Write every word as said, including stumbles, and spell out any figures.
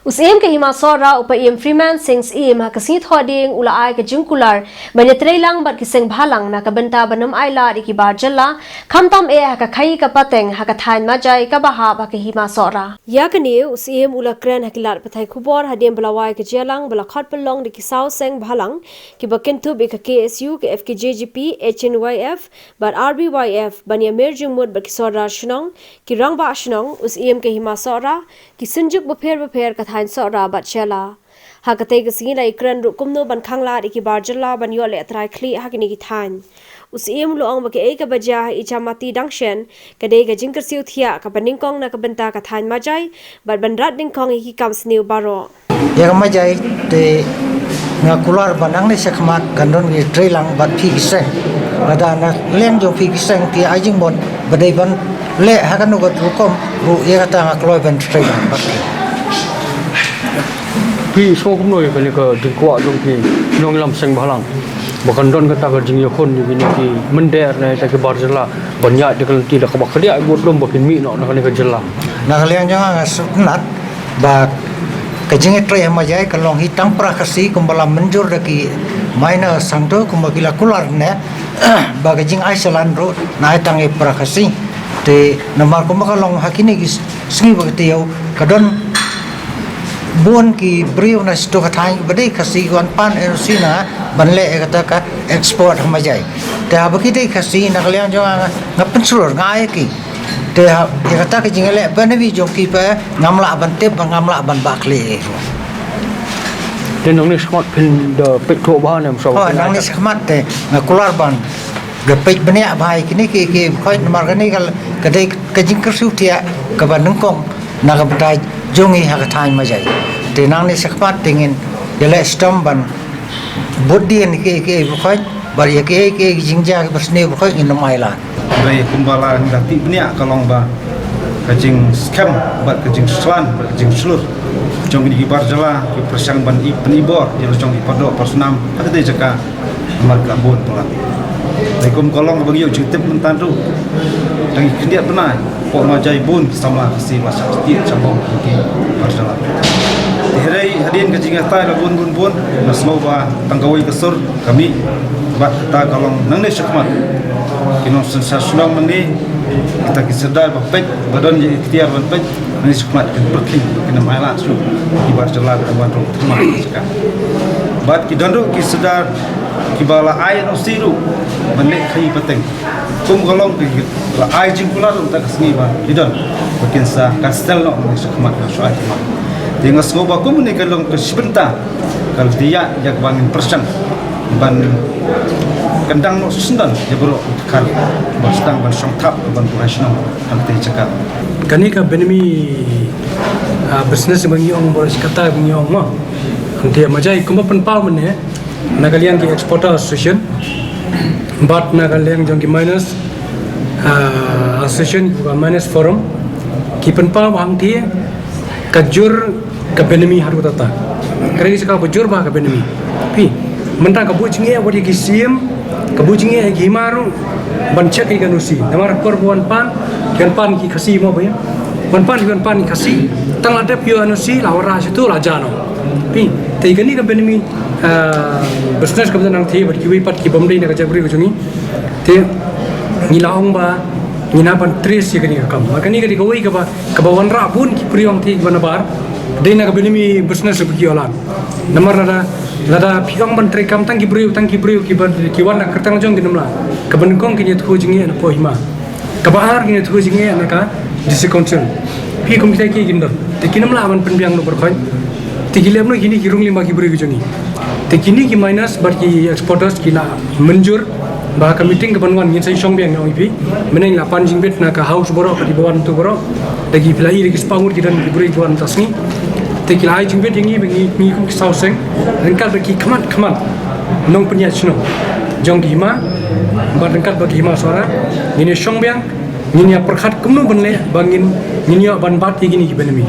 U Syiem ka Hima Sohra u Paiem Freeman Singh Syiem ha ka sngi Thohdieng u la ai ka jingkular ban ïatreilang bad ki seng bhalang na ka bynta ban ym ailad ïa ki bar jylla, khamtam eh ha ka khaii ka pateng ha ka thaiñ Majai kaba hap ha ka Hima Sohra. Ïa kane u Syiem u la kren ha ki lad pathai khubor hadien ba la wai ka jingïalang ba la khot pynlong da ki saw seng bhalang kiba kynthup ïa ka K S U, ka F K J G P, H N Y F bad R B Y F ban ïamir jingmut bad ki Sordar Shnong, ki Rangbah Shnong, u Syiem ka Hima Sohra, ki Synjuk bapher bapher ka thaiñ Sohra bad Shella. Ha katei ka sngi la ïakren ruh kumno ban khanglad ïa ki bar jylla ban ïoh leh trai khlieh ha kine ki thaiñ. U Syiem u la ong ba kaei kaba jia ha i Chamati Dangsen ka dei ka jingkyrsiew thiah kaba nyngkong na ka bynta ka thaiñ Majai bad ban rat nyngkong ïa ki kam sniew baroh. Ïa ka Majai te nga kular ba nangne shakhmat kan don ki treilang bad phi ki seng. Lada na liang jong phi ki seng phi ai jingmut ba dei ban leh ha kano ka rukom ruh ïa kata nga kloi ban treilang bad phi. Phi sngew kumno ïa kane ka jingkwah jong phi nongïalam seng bhalang ba kan don kata ka jingïakhun ïa kine ki mynder ne ïa ki bar jylla ban ïaid da ka lynti da kaba khlieh ai bud lum ba kin mih noh na kane ka jylla? Na ka liang jong nga nga sngewtynnat ba ka jingïatrei ha Majai ka long hi tang para Khasi kumba la mynjur da ki minor sangto kumba ki la kular ne ba ka jingai salan ruh na ai tang ïa para Khasi. Te namar kumba ka long ha kine ki sngi ba ka tiaw ka don bun ki briew na shuh ka thaiñ ba dei Khasi ki wan pan N O C na ban leh ïa kata ka export ha Majai. Te haba ki dei Khasi na ka liang jong nga nga pynshlur nga ai ki. Te ha ïa kata ka jingïaleh ban wi jong ki pa ngam lah ban tip ba ngam lah ban bah khlieh. Te nangne shakhmat phin da peit thuh bha ne msa? Oh, nangne shakhmat te nga kular ban da peit bniah bha ïa kine ki ki khoi namar kane ka ka dei ka jingkyrsiew thiah kaba nyngkong na ka bynta jong ngi ha ka thaiñ Majai. Te nangne shakhmat te ngin ïaleh shitom ban bud dien ki ki ba khoi bad ïa ki ki jingjia kiba sniew ba khoi ngin ym ailad. Dei kumba la ngi la tip bniah ka long ba ka jingskhem bad ka jingshlur bad ka jingshlur jong kine ki bar jylla ki pyrshang ban ïa pynibor ïa la jong ki pardoh parsnam ha katei jaka. Namar ka bun palat. Dei kum ka long ba ngi ïoh jingtip mynta ruh. Dang khyndiat bnai hapoh Majai bun ki samla Khasi ba shah stieh shah bom ki bar jylla. Te hynrei hadien ka jingïatai la bun bun bun nga sngew ba tang kawei ka sur ka mih bad kata ka long nangne shakhmat ki nongsynshar shnong nangne kita ki sordar ba peit ba don ïa iktiar ban peit nangne shakhmat kin pyrkhing kin ym ailad shuh ki bar jylla ba wan rung thymmai ka jaka. Bad ki don ruh ki sordar kiba la ai N O C ruh ban leh khaii pateng. Kum ka long ki la ai jingkular ruh ta ka sngi ba ki don ba kin sa kan setel noh nangne shakhmat ka shuwa ki ma. Te nga sngew ba kum ne ka long ka shi bynta ka la dei ïa ïa kaba ngin pyrshang ban kyndang noh shisyndon ïa baroh ki dkhar ba sdang ban shong thap ban buhai shnong hangtei jaka. Kane ka Benami, ah, business ba ngi ong baroh shi katta ba ngi ong mo. Hangtei Majai kumba pynpaw mynne na ka liang ki exporter association bad na ka liang jong ki miners, ah, association, miners forum ki pynpaw ba hangtei ka jur ka Benami haduh katta. Ka dei ka jaka ba jur bha ka Benami. Phi mynta ka buh jingeh wat ïa ki siem ka buh jingeh ïa ki hima ruh ban check ïa ka N O C. Namar por ba wan pan ki wan pan ki Khasi mo ba ïa wan pan ki wan pan ki Khasi tang la dep ïa N O C la wanrah shitu la jan noh. Phi te kane ka Benami, ah, business ka bynta hangtei bad kiwei pat ki bym dei na ka jaitbynriew ka jong ngi. Te ngi la ong ba ngi nang ban trace ïa kane ka kam. Ba kane ka dei kawei kaba kaba wanrah bun ki briew hangtei kiba nabar dei na ka Benami business ba ki ïoh lad. Namar lada lada phi ong ban treikam tang ki briew tang ki briew kiba ki wan na kyrteng jong ki namar kaba nyngkong kin ïathuh jingeh na poh hima. Kaba ar kin ïathuh jingeh na ka District Council. Phi kum kita ki kin don te kin ym lah ban pynbiang noh baroh khoit. Te ki leh noh kine ki rung lem ba ki briew ki jong ngi. Te kine ki miners bad ki exporters ki la mynjur ba ka meeting kaban wan ngin sa ïashong biang ïa ong ïa phi. Mynne la pan jingbit na ka house baroh ka dei ba wan tu baroh. Da ki phi la i da ki spah ngut ki don ki briew ki wan mynta sngi. Te ki la ai jingbit ïa ngi ba ngi ngi kum ki saw seng ryngkat ba ki khmat khmat nongpynïaid shnong jong ki hima bad ryngkat ba ki hima Sohra ngin ïashong biang ngin ïa pyrkhat kumno ban leh ba ngin ngin ïoh ban bat ïa kine ki Benami.